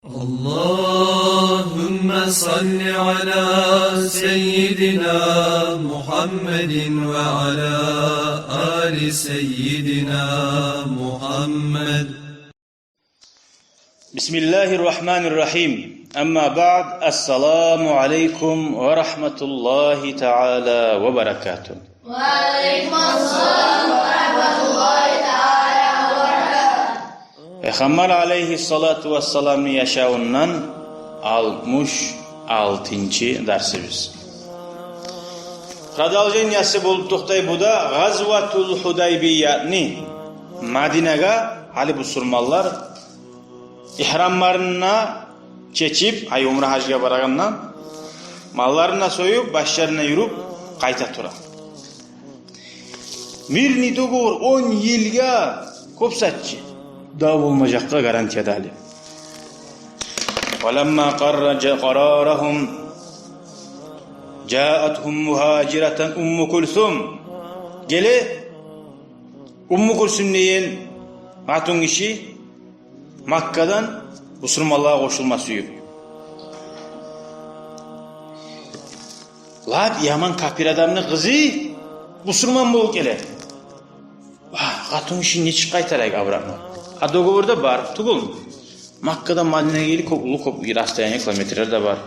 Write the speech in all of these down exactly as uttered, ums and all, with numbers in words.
اللهم صل على سيدنا محمد وعلى آل سيدنا محمد. بسم الله الرحمن الرحيم. أما بعد، السلام عليكم ورحمة الله تعالى وبركاته. وعليكم السلام ورحمة الله تعالى وبركاته. Пайхаммар алайгьиссалату вассаламны яшавундан алтмыш алтынчы дарсыбыз. Продолжениясы болуп токътай бу да Гъазватул Гьудайбиятны. Мадинагъа гьали бусурманлар ихрамларын чечип, ай, умра, гьажгъа барагъанда, малларын союп, башларын юрюп къайта тура. Мирный договор, он йылгъа, кёп зат чы. Дав болмажакъгъа гарантия да гьали. ولما قر-، جاء قرارهم جاءتهم مهاجرة أم كلثوم. Геле Умму Кулсум деген къатынгиши Маккадан бусурманлагъа къошулма сююп. Лап яман капир адамны къызы бусурман болуп геле. Ва, къатынгишини нечик къайтарайыкъ обратно? А договорда бар тюгюлмю? Маккадан Мадинагъа гелип кёп уллу, кёп расстояние, километрлер де бар.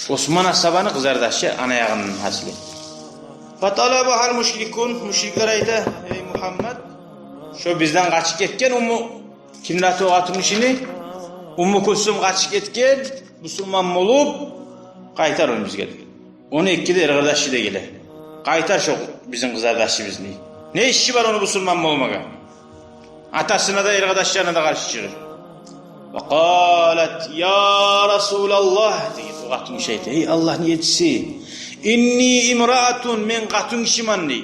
Осман асгьабаны къызардашы, ана ягъындан гьасили. فطالبها المشركون, мушриклер айта: «Эй Мугьаммад, шо бизден къачып гетген Умму, кимдир аты о къатынгишини? Умму Кулсум къачып гетген, бусурман болуп, къайтар ону бизге», — деген. Ону эки де эркъардашы да геле. «Къайтар шо бизин къызардашыбызны. Не иши бар ону бусурман болмагъа?» Атасына да, эркъардашларына да къаршы чыгъып. وقالت: «يا رسول الله», — деген о къатынгиши айта: «Эй Аллагьны элчиси, إني امرأة, мен къатынгишимен», — дей.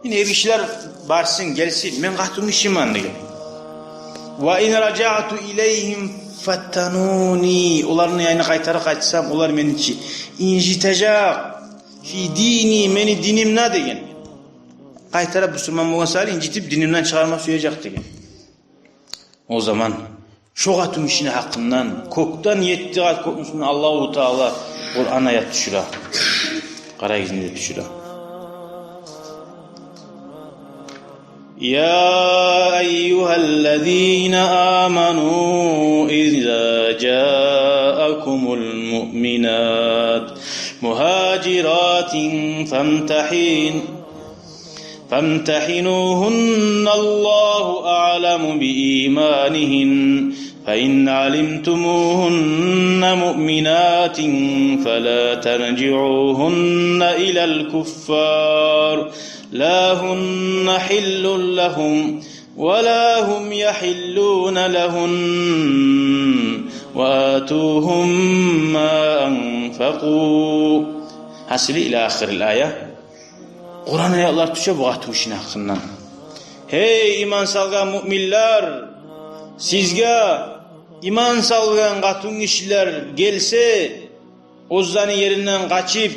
«Мен, эркишилер барсын, гелсин, мен къатынгишимен», — деген. «وإن رجعت إليهم فتنوني, оланы янына къайтарып къайтсам, олар мени чи инжитежек, في ديني, мени динимде», — деген. Къайтарып бусурман болгъан сайын инжитип, динимден чыгъарма сюежек деген. О заман шо къатынгишини гьакъындан кёкден етти къат кёкню уьстюне Аллагьу Таала Къуран аят тюшюре. Къарайгъыз, не тюшюре. يا أيها الذين آمنوا إذا جاءكم المؤمنات مهاجرات فامتحن-، فامتحنوهن الله أعلم بإيمانهن، فإن علمتموهن مؤمنات فلا ترجعوهن إلى الكفار، لا هن حل لهم ولا هم يحلون لهن، وآتوهم ما أنفقوا. Гьасили, إلى آخر الآية. Къуран аятлар тюше бу къатынгишини гьакъындан. Гьей, иман салгъан муъминлер, сизге иман салгъан къатынгишилер гелсе, оьзлени еринден къачып,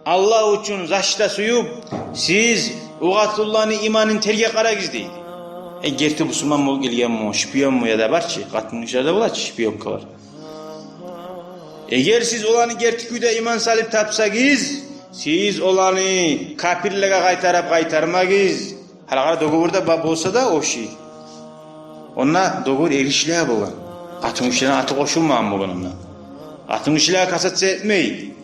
Аллагь учун защита сююп, сиз о къатынланы иманын тергеп къарагъыз дей. Э, герти бусурман болуп гелгенми, шпионму яда, бар чы, къатынгишилерде бола чы шпионкалар. Эгер сиз оланы герти кюйде иман салып тапсагъыз, сиз оланы капирлеге къайтарып къайтармагъыз. Гьали къара, договорда ба-, болса да общий. Онда договор эркишилеге болгъан. Къатынгишилени аты къошулмагъан болгъан онда. Къатынгишилеге касаться этмей.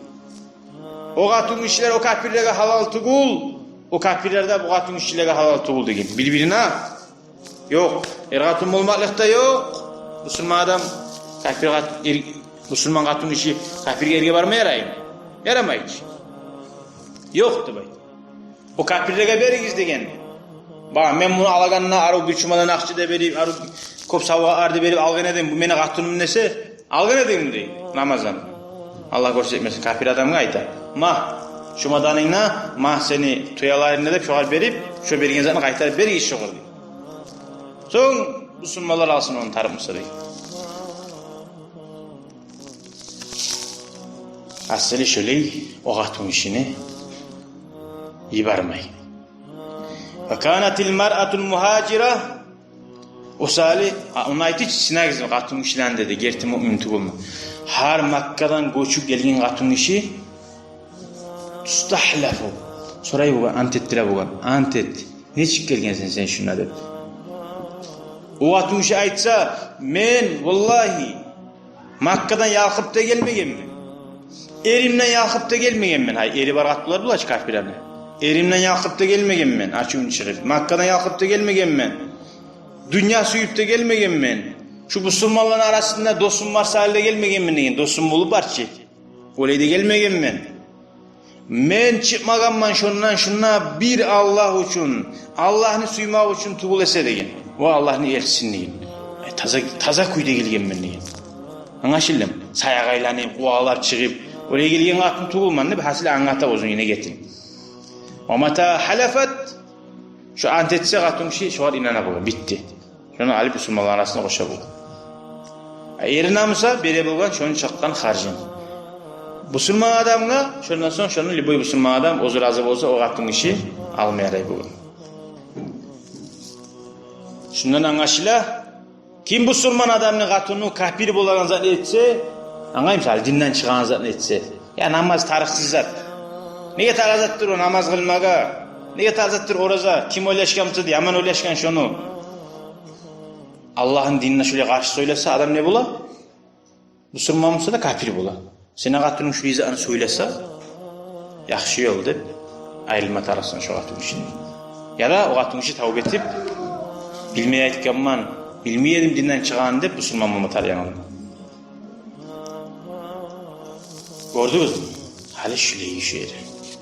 О къатынгишилер о капирлеге гьалал тюгюл, о капирлер де бу къатынгишилеге гьалал тюгюл деген. Бир-бирине ёкъ. Эр-къатын болмакълыкъда ёкъ. Бусурман адам капир къат-, эр-, бусурман къатынгиши капирге эрге барма яраймы? Ярамай чы. Ёкъ деп айта. О капирлеге беригиз деген. Ба, мен муну алагъанда арив бир чумадан акъча да берип, арив кёп савгъалар да берип алгъан эдим, бу мени къатыным десе, алгъан эдингми дей Рамазан. Аллагь гёрсетмесин, капир адамгъа айта: «Ма, чумаданынгны, ма, сени туяларынгны», — деп, шогъар берип, шо берген затны къайтарып беригиз шогъар дей. Сонг бусурманлар алсын ону тарыкъ буса дей. Асили шолай, о къатынгишини йибермей. وكانت المرأة المهاجرة О саялы, а, ону айтып, сынагъыз къатынгишилени, деди, герти муъмин тюгюлмю. Гьар Маккадан гёчюп гелген къатынгиши, тустагьлафу. Сорай болгъан, ант этдире болгъан. Ант эт. Нечик гелгенсен сен шунда деп. О къатынгиши айтса, мен, валлагьи, Маккадан ялкъып да гелмегенмен. Эримден ялкъып да гелмегенмен. Гьай, эри бар къатынлар бола чы капирлени. Эримден ялкъып да гелмегенмен, ачувум чыгъып. Маккадан ялкъып да гелмегенмен. Дюнья сююп де гелмегенмен. Шу бусурманланы арасында досум бар саялы да гелмегенмен деген. Досум болуп бар чы. Олай да гелмегенмен. Мен чыкъмагъанман шондан шунда бир Аллагь учун, Аллагьны сюймек учун тюгюл эсе деген. Ва Аллагьны элчисин деген. Э, таза, таза кюйде гелгенмен деген. Англашылдымы? Саякъ айланып, къувалап чыгъып, олай гелген къатын тюгюлмен деп, гьасили англата оьзюню ниетин. Ва мата гьалафат, шо ант этсе къатынгиши, шогъар инана бола, битди. Шону алып бусурманлар арасына къоша бола. А эрине буса бере болгъан шону чакъгъан харжын. Бусурман адамгъа, шондан сонг шону любой бусурман адам оьзю рази болса, о къатынгиши алма ярай болгъан. Шундан англашыла, ким бусурман адамны къатыны капир болагъан зат этсе, англаймысан, динден чыгъагъан зат этсе. Я намаз тарыкъсыз зат. Неге тарыкъ затдыр о намаз къылмагъа? Неге тарыкъ затдыр ораза? Ким ойлашгъан буса да, яман ойлашгъан шону. Аллагьны динине шолай къаршы сёйлесе, адам не бола? Бусурман буса да капир бола. Сени къатынынг шу изаны сёйлесе, яхшы ёл деп айрылма тарыкъсан шо къатынгишиден. Яда о къатынгиши тавба этип, билмей айтгъанман, билмей эдим динден чыгъагъанын деп, бусурман болма тарыкъ янгыдан. Гёрдюгюзмю? Гьали шулай иш эди.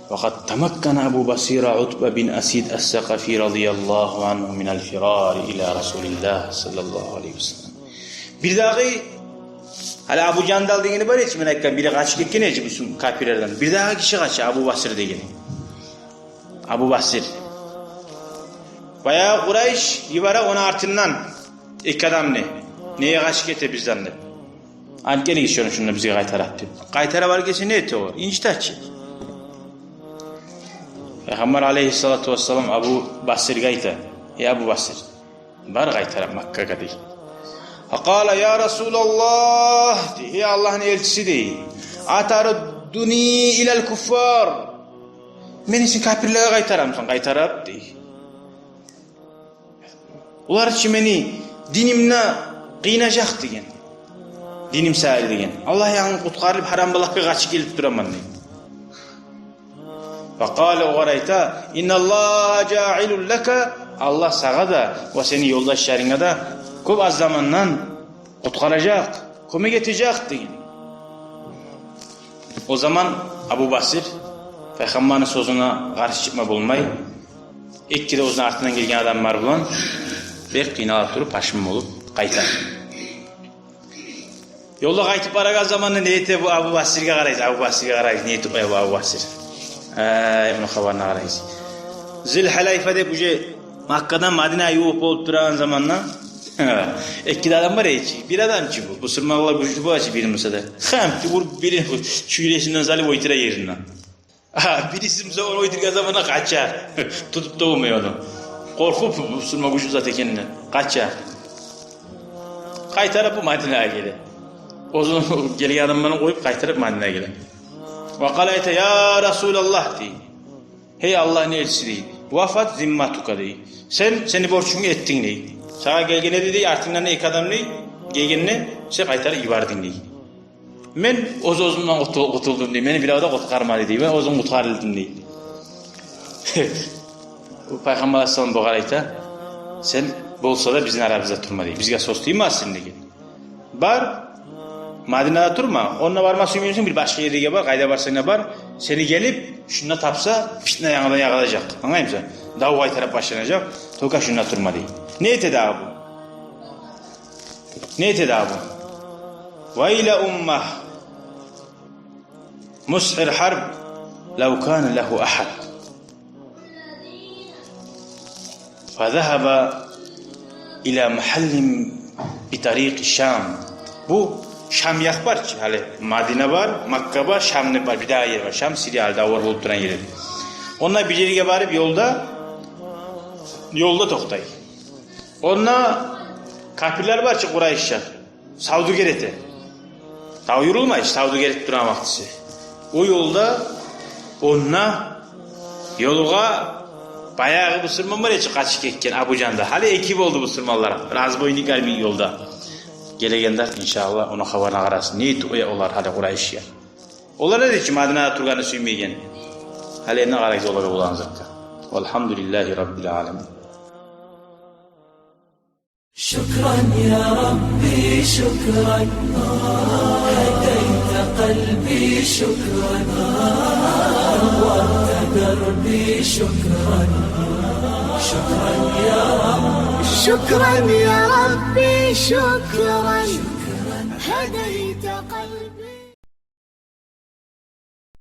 Ва къад тамаккана Абу Басира Утба бин Асид ас-Сакъафи радияллагьу ангьу минал фирари ила Расулиллагь саллаллагьу алайгьи ва саллам. Бирдагъы, гьали Абу Жандал дегени бар эди чи, мен айтгъан, бири къачып гетген эди чи бу капирлерден. Бирдагъы гиши къача, Абу Басир дегени. Абу Басир. Баягъы Къурайш йибере ону артындан эки адамны. Неге къачып гете бизден деп. Алып гелигиз шону, шунда бизге къайтарат деп. Къайтарып алып гелсе не эте о? Инжите чи. Пайхаммар алайгьиссалату вассалам Абу Басирге айта: «Эй Абу Басир, бар къайтарып Маккагъа», — дей. Факъала: «Я Расулаллагь, — дей, — эй Аллагьны элчиси, — дей, — атаруддуни илал куффар? Мени сен капирлеге къайтарамысан?» «Къайтарам, — дей. — Олар чы мени динимде къыйнажакъ, — деген. — Диним саялы, — деген. — Аллагь янындан къутгъарылып, гьарам балагьгъа къачып гелип тураман», — дей. Факъала, огъар айта: «Инналлагьа жаилун лака», Аллагь сагъа да ва сени ёлдашларынга да кёп аз замандан къутгъаражакъ, кёмек этежек, — деген. О заман Абу Басир пайхаммарны сёзюне къаршы чыкъма болмай, эки де оьзюню артындан гелген адамлар булан бек къыйнала туруп, пашман болуп къайта. Ёлда къайтып барагъан заманда не эте бу Абу Басирге къарайсыз, Абу Басирге къарайсыз, не этип къоя бу Абу Басир? Ай, ону хабарына къарайсыз. Зул Гьулайфа деп, уже Маккадан Мадинагъа ювукъ болуп турагъан заманда, эки де адам бар эди чи. Бир адам чы бу. Бусурманлар гючлю бола чы бирин буса да. Хам, уруп бирин чюйлесинден салып оьлтюре еринден. А бириси буса ону оьлтюрген заманда къача. Тутуп да болмай ону. Къоркъуп, бусурман гючлю зат экенинден къача. Къайтарып бу Мадинагъа геле. Оьзюню гелген адамларын къоюп, къайтарып Мадинагъа геле. Ва къала, айта: «Я Расулаллагь, — дей, — гьей Аллагьны элчиси, — дей, — вафат зимматука, — дей. — Сен, сени борчунгну этдинг, — дей. — Сагъа гелген эди, — дей, — артынгдан эки адам, — дей, — гелгенде сен къайтарып йибердинг, — дей. — Мен оьз-оьзюмден къутул-, къутулдум, — дей. — Мени бирев де къутгъармады, — дей. — Мен оьзюм къутгъарылдым, — дей. Бу Пайхаммар алайгьиссалам бугъар айта: «Сен болса да бизин арабызда турма, — дей. — Бизге сёз тиймесин», — деген. «Бар, Мадинада турма, онда барма сюймейсенг, бир башгъа ерге бар, къайда барсанг да бар, сени гелип шунда тапса, питне янгыдан ягъылажакъ. Англаймысан? Дав къайтарып башланажакъ, только шунда турма», — дей. Не эте дагъы бу? Не эте дагъы бу? «Вайла уммагь, мусъир гьарб, лав кана лагьу агьад». «Фазагьаба ила магьаллин би тарикъи Шам». Бу Шам якъ бар чы, гьали Мадина бар, Макка бар, Шам деп бар, бирдагъы ер бар. Шам, Сирия, гьали давар болуп турагъан ер. Онда бир ерге барып, ёлда, ёлда токътай. Онда Капирлер бар чы, къурайшияр, савдюгер эте. Дав юрюлмей чи, савдюгер этип турагъан вакътиси. О ёлда, онда ёлугъа баягъы бусурман бар эди чи, къачып гетген Абу Жанда. Гьали эки болду бусурманлар, разбойниклер бир ёлда. Гелегенде, иншааллагь, ону хабарына къарасын. Не этип къоя олар гьали, къурайшияр? Олар да дей чи, Мадинада тургъанны сюймейген. Гьали энни къарайыкъ олагъа болагъан затгъа. Валгьамдулиллагьи раббил аламин. شكرا يا ربي، شكرا. هديت قلبي، شكرا. نورت دربي، شكرا. شكرا يا رب. شكرا يا ربي، شكرا. هديت قلبي.